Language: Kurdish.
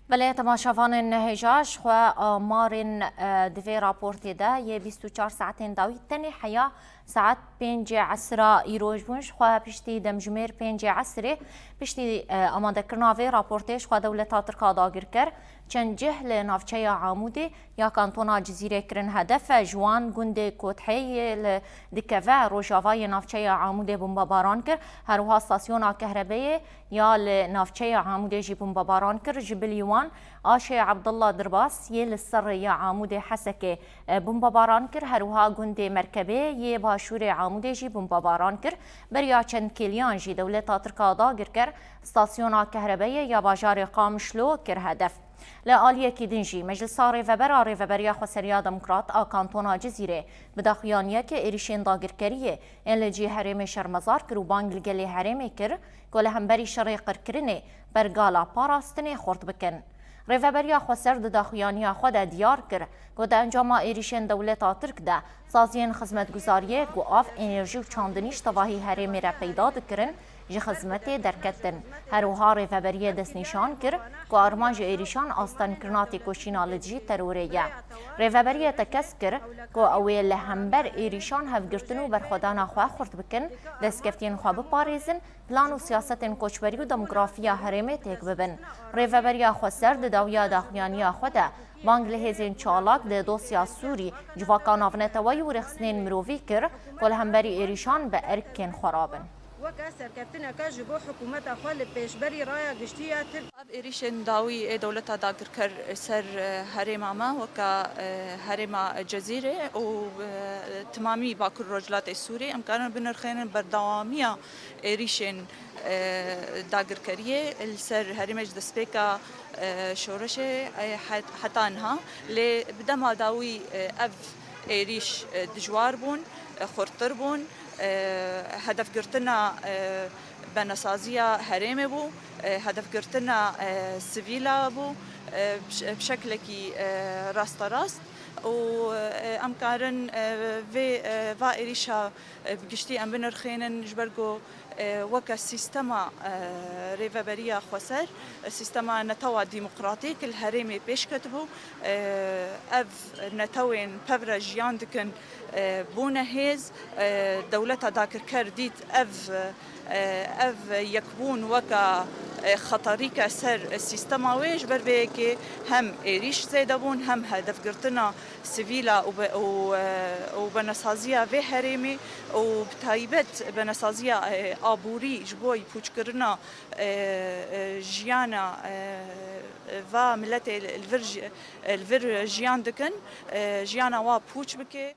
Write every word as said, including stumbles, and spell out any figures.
Belê, temaşevanên hêja, ji xwe amarên, e, di vê raportê de yê bîst û çar saetên dawî tenê heya saet pêncê esra îroj bûn. Ji xwe piştî demjimêr pêncê esrê, piştî, e, amadekirina vê raportê ji xwe dewleta Tirk a dagirker çend cih li navçeya Amûdê ya kantona Cizîrê kirin hedef. Ji wan gundê Kotheyê li dikeve rojavayê navçeya Amûdê bombebaran kir. Her wiha stasyona kehrebeyê ya li navçeya Amûdê jî bombebaran kir. Ji bilî wan Aşê Abdullah Dirbas yê li ser rêya Amûdê Hesekê, e, bombebaran kir. Her wiha gundê Merkebê yê başûrê Amûdê jî bombebaran kir. Beriya çend kêliyan jî dewleta Tirk a dagirker stasyona kehrebeyê ya bajarê Qamişlo kir hedef. Li aliyekî din jî Meclisa Rêveber a Rêveberiya Xweseriya Demokrat a Kantona Cizîrê bi daxuyaniyeke êrîşên dagirkeriyê ên li cî herêmê şermezar kir û bang li gelê herêmê kir ku li hemberî şerê qirkirinê pergala parastinê xurt bikin. Rêveberiya Xweser di daxuyaniya xwe de diyar kir ku di encama êrîşên dewleta Tirk de saziyên xizmetguzariyê ku av, enerjî û çandinî ji tevahî herêmê re peyda dikirin, ji xizmetê derketin. Her wiha Rêveberiyê destnîşan kir ku armanca êrîşan astenkirina têkoşîna li dijî terorê ye. Rêveberiyê tekez kir ku ew ê li hember êrîşan hevgirtin û berxwedana xwe xurt bikin, destkeftiyên xwe biparêzin, plan û siyasetên koçberî û demografiya herêmê têk bibin. Rêveberiya Xweser di dawiya daxuyaniya xwe de bang li hêzên çalak di dosya Sûrî, civaka navneteweyî û rêxistinên mirovî kir ku li hemberî êrîşan bi erkên xwe rabin. Weke serkeftineke ji bo hikûmeta xwe li pêşberî raya giştî ya Tirk. Ev êrîşên dawî ê dewleta dagirker ser, e, herêma me, weke, e, herêma Cezîrê û, e, timamî Bakur Rojhilatê Sûrî, em karin binirxênin berdewamiya êrîşên, e, dagirkeriyê li ser herêmê ji destpêka, e, şoreşê, e, het-, heta niha. Lê bi dema dawî, e, ev êrîş, e, dijwar bûn, e, xurttir bûn. E, hedefgirtina, e, benesaziya herêmê bû, e, hedefgirtina, e, sivîla bû, e, bi ş-, bi şeklekî, e, rasterast û, e, em karin, e, vê, e, va êrîşa, e, bi giştî em binirxênin, ji ber ku, e, weke sîstema, e, rêveberiya xweser, e, sîstema netewa demokratîk li herêmê pêş ketibû. E, ev netewên pevre jiyan dikin, e, bûne hêz. E, dewleta dagirker dît ev, e, ev yekbûn weke, e, xeterîke ser sîstema wê. Ji ber vê yekê hem êrîş zêde bûn, hem hedefgirtina sivîla û be-, û, e, û benesaziya vê herêmê û bi taybet benesaziya, e, aborî ji bo pûçkirina, e, e, jiyana, e, va miletê li vir ji-, li vir jiyan dikin, e, jiyana wa pûç bike.